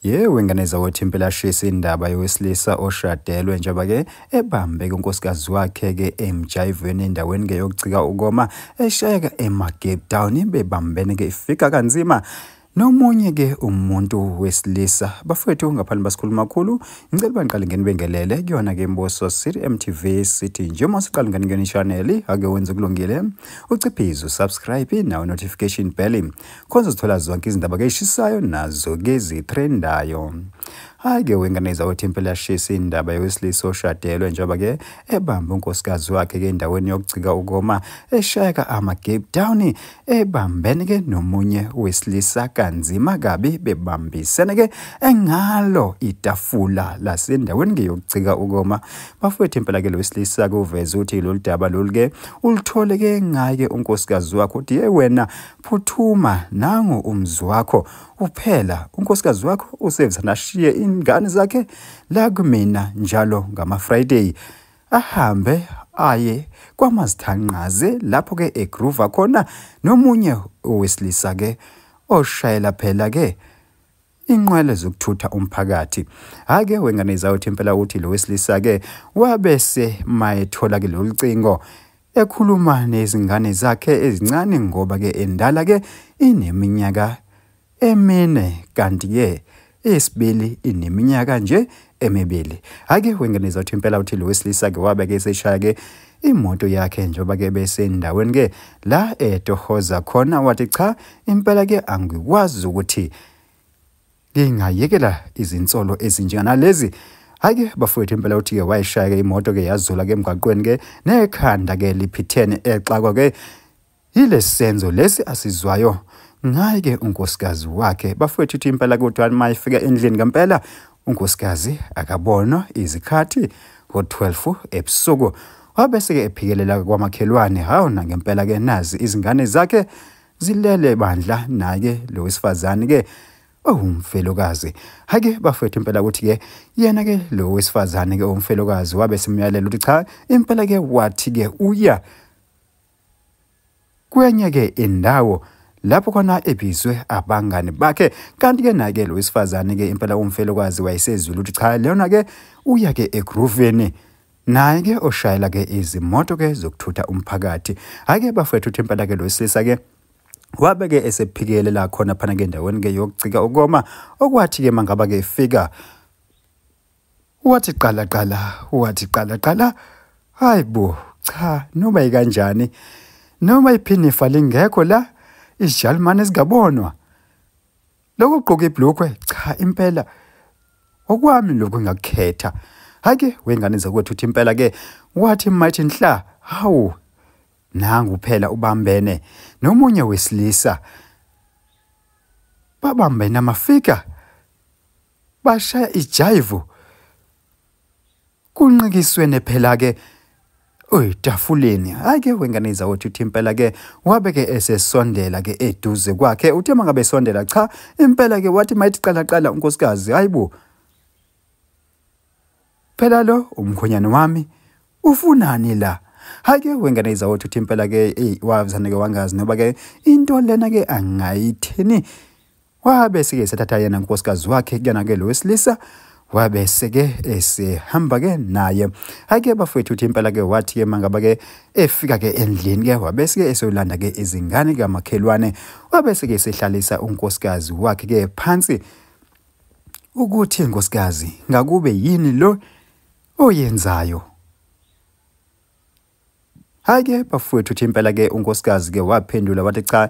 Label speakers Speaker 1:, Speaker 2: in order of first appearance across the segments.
Speaker 1: Yewe ngane zakwethu, impela yashisa indaba yowesilisa oshadelwe njengoba-ke ebambe unkosikazi wakhe-ke emjayivweni endaweni-ke yokucika ukoma eshayeka ema-Cape Town, bebambene-ke ifika kanzima nomunye-ke umuntu wesilisa. Bafowethu, ngaphandle basikhuluma kakhulu, ngicela bangiqale ngenibingelele kuyona-ke Mboso City MTV. Sithi nje uma usuqala ngene kuyona i-channel, ake wenze kulungile, uciphize usubscribe nawo notification bell, khona uzothola zonke izindaba-ke ey'shisayo nazo-ke ezithrendayo. Hhayi-ke wengane zakwethu, impela yashisa indaba yowesilisa oshadelwe njengoba-ke ebambe unkosikazi wakhe-ke endaweni yokucika ukoma eshayeka ama-Cape Town, ebambene-ke nomunye wesilisa kanzima kabi, bebambisene-ke engalo itafula lasendaweni-ke yokucika ukoma. Bafowethu, impela-ke lo wesilisa-ke uveze ukuthi lolu daba lolu-ke uluthole-ke ngaye unkosikazi wakhe, uthi ye wena phuthuma nangu umzi wakho uphela, unkosikazi wakho usevizana ashiye ingane zakhe la kumina njalo ngama-Friday, ahambe aye kwamazithanqaze lapho-ke egroova khona nomunye owesilisa-ke oshayela phela-ke inqwele zokuthutha umphakathi. Hhayi-ke wengane zawuthi impela uthi lo wesilisa-ke wabese mayethola-ke lolu cingo ekhuluma nezingane zakhe ezincane, ngoba-ke endala-ke ineminyaka 4 kanti-ke eyesibili ineminyaka nje 2. Hhayi-ke wengane zawuthi impela uthi lo wesilisa-ke wabe-ke eseshaya-ke imoto yakhe njengoba-ke besendaweni-ke la etohoza khona, wathi cha impela-ke angikwazi ukuthi ngingayekela izinsolo ezinjenganalezi. Hhayi-ke bafowethu, impela uthi-ke wayeshaya-ke imoto-ke yazula-ke emgwaqweni-ke nekhanda-ke liphithene exakwa-ke yilesi senzo lesi asizwayo ngaye-ke unkosikazi wakhe. Bafowethu, uthi impela kodwa uma efika endlini ngempela unkosikazi akabonwa izikhathi ngo-12 ebusuku, wabese-ke ephikelela kwamakhelwane. Hawu, nangempela-ke nazi izingane zakhe zilele bandla, naye lo wesifazane-ke owumfelokazi. Hhayi-ke bafowethu, impela ukuthi-ke yena-ke lo wesifazane-ke owumfelokazi wabe semyalela ukuthi cha impela-ke wathi-ke uya kwenye-ke indawo lapho khona ebizwe abangani bakhe, kanti-ke naye-ke lo wesifazane-ke impela umfelokazi wayesezwile ukuthi cha lona-ke uya-ke egrooveni naye-ke oshayela-ke izimoto-ke zokuthutha umphakathi. Hhayi-ke bafowethu, uthi impela-ke lo wesilisa-ke wabe-ke esephikelela khona phana-ke endaweni-ke yokucika ukoma, okwathi-ke mangaba-ke efika wathi qala qala, wathi qala qala, hayi bo, cha noma ikanjani, noma iphinifa lingekho la, ijalimane singabonwa, lokhu gqoka ibhlukwe, cha impela okwami lokhu ngakukhetha. Hhayi-ke wengane zakwethu, uthi impela-ke wathi mayithi nhla, hawu nangu phela ubambene nomunye wesilisa, babambene amafika bashaya ijayivu, kunqikiswene phela-ke oyitafuleni. Hhayi-ke wengane zawethu, uthi impela-ke wabe-ke esesondela-ke eduze kwakhe, uthe uma ngabe esondela, cha impela-ke wathi mayithi qala qala unkosikazi, hayi bo phela lo umkhonyane wami ufunani la? Hhayi-ke wengane zawethu, uthi impela-ke eyi wavizane-ke wangazi noba-ke into lena-ke angayithini. Wabe seke sethatha yena unkosikazi wakhe kuyena-ke lo wesilisa, wabe seke esehamba-ke naye. Hhayi-ke bafowethu, uthi impela-ke wathi-ke mangaba-ke efika-ke endlini-ke wabe seke eseyolanda-ke izingane kamakhelwane, wabe seke esehlalisa unkosikazi wakhe-ke phansi ukuthi nkosikazi ngakube yini lo oyenzayo? Hhayi-ke bafowethu, uthi impela-ke unkosikazi-ke waphendula wathi cha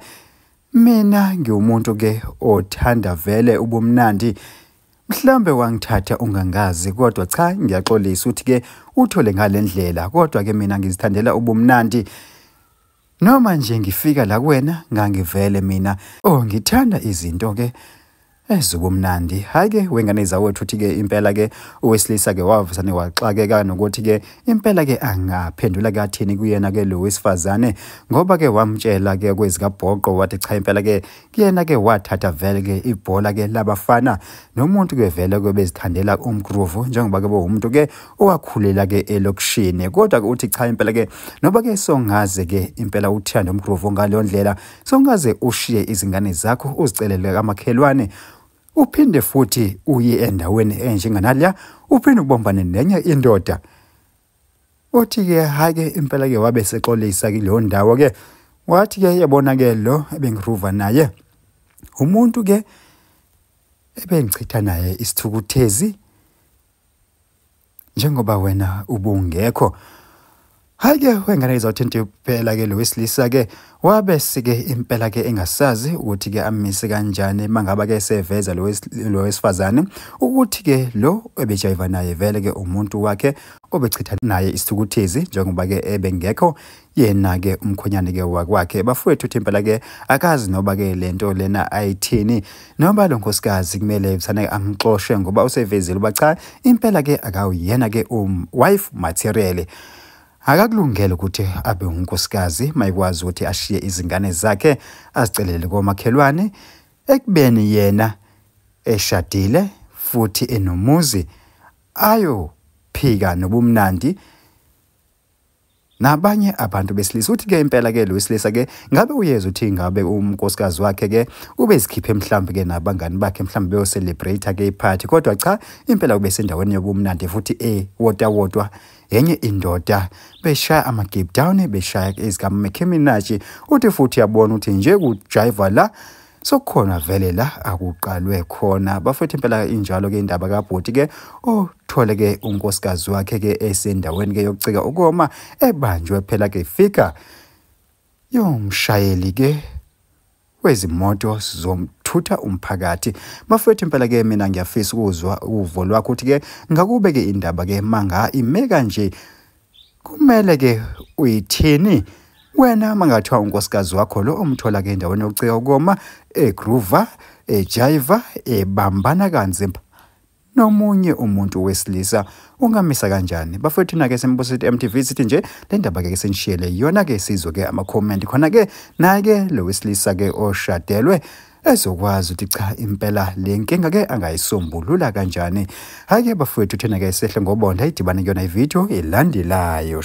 Speaker 1: mina ngiwumuntu-ke othanda vele ubumnandi, mhlambe wangithatha ungangazi, kodwa cha ngiyaxolisa ukuthi-ke uthole ngale ndlela, kodwa-ke mina ngizithandela ubumnandi, noma nje ngifika la kuwena ngangivele mina oh ngithanda izinto-ke ezobumnandi. Hhayi-ke wengane zawethu, uthi-ke impela-ke owesilisa-ke wavusane waxakeka nokuthi-ke impela-ke angaphendula kathini kuyena-ke lo wesifazane, ngoba-ke wamtshela-ke kwezikabhoqo wathi cha impela-ke kuyena-ke wathatha vele-ke ibhola-ke labafana nomuntu-ke vele-ke bezithandela umgroove, njengoba-ke bewumuntu-ke owakhulela-ke elokishini. Kodwa-ke uthi cha impela-ke noba-ke songaze-ke impela uthande umgroove ngaleyo ndlela, songaze ushiye izingane zakho uzicelele kamakhelwane. Uphinde futhi uye endaweni enjenganalya, uphinde ubombane nenye indoda. Uthi-ke hhayi-ke impela-ke wabe sexolisa kuleyo ndawo-ke. Wathi-ke yabona-ke lo ebengiruva naye, umuntu-ke ebengichitha naye isithukuthezi njengoba wena ubungekho. Hhayi-ke wengane izawuthi into kuphela-ke lo wesilisa-ke wabe sike impela-ke engasazi ukuthi-ke amise kanjani mangaba-ke seveza lo wesifazane ukuthi-ke lo ebejayiva naye vele-ke umuntu wakhe obechitha naye isithukuthezi njengoba-ke ebengekho yena-ke umkhonyane-ke wakwakhe. Bafowethu uthi impela-ke akazi noba-ke lento lena ayithini, noma lo nkosikazi kumele msane amxoshe ngoba usevezile uba cha impela-ke akawuyena-ke wife material. Akakulungele ukuthi abe unkosikazi mayikwazi ukuthi ashiye izingane zakhe azicelele komakhelwane ekubeni yena eshadile futhi enomuzi ayophika nobumnandi nabanye abantu besilisa. Uthi ke impela ke lo wesilisa ke ngabe uyeza uthi ngabe umnkosikazi wakhe ke ubezikhiphe mhlawumbe ke nabangani bakhe mhlawumbe beyo celebrate ke iparty, kodwa cha impela ubesendaweni yobumnandi futhi wodwa enye indoda beshaya ama Cape Town, beshaya ezika Minaj. Uthi futhi yabona ukuthi nje kujiva la sokukhona vele la akuqalwe khona. Bafethu impela injalo ke indaba kaBhuti ke othole ke unkosikazi wakhe ke esendaweni ke yokucika ukoma ebanjwe phela ke fika yomshayeli ke wezimoto zomthutha umphakathi. Bafethu impela ke mina ngiyafisa ukuzwa uvo lwakho ukuthi ke ngakube ke indaba ke manga ime kanje kumele ke uyithini wena mangathiwa unkosikazi wakho lo omthola ke endaweni yokucika ukoma egroova ejiva ebambana kanzima nomunye umuntu wesilisa, ungamisa kanjani? Bafethu na ke Sembuso MTV sithi nje le ndaba ke senishiyele yona ke sizwe ke ama comment khona ke naye ke lo wesilisa ke oshadelwe ezokwazi ukuthi cha impela le nkinga ke angayisombulula kanjani. Hayi ke bafethu thina ke sehle ngobonda idibane kuyona ivideo elandelayo.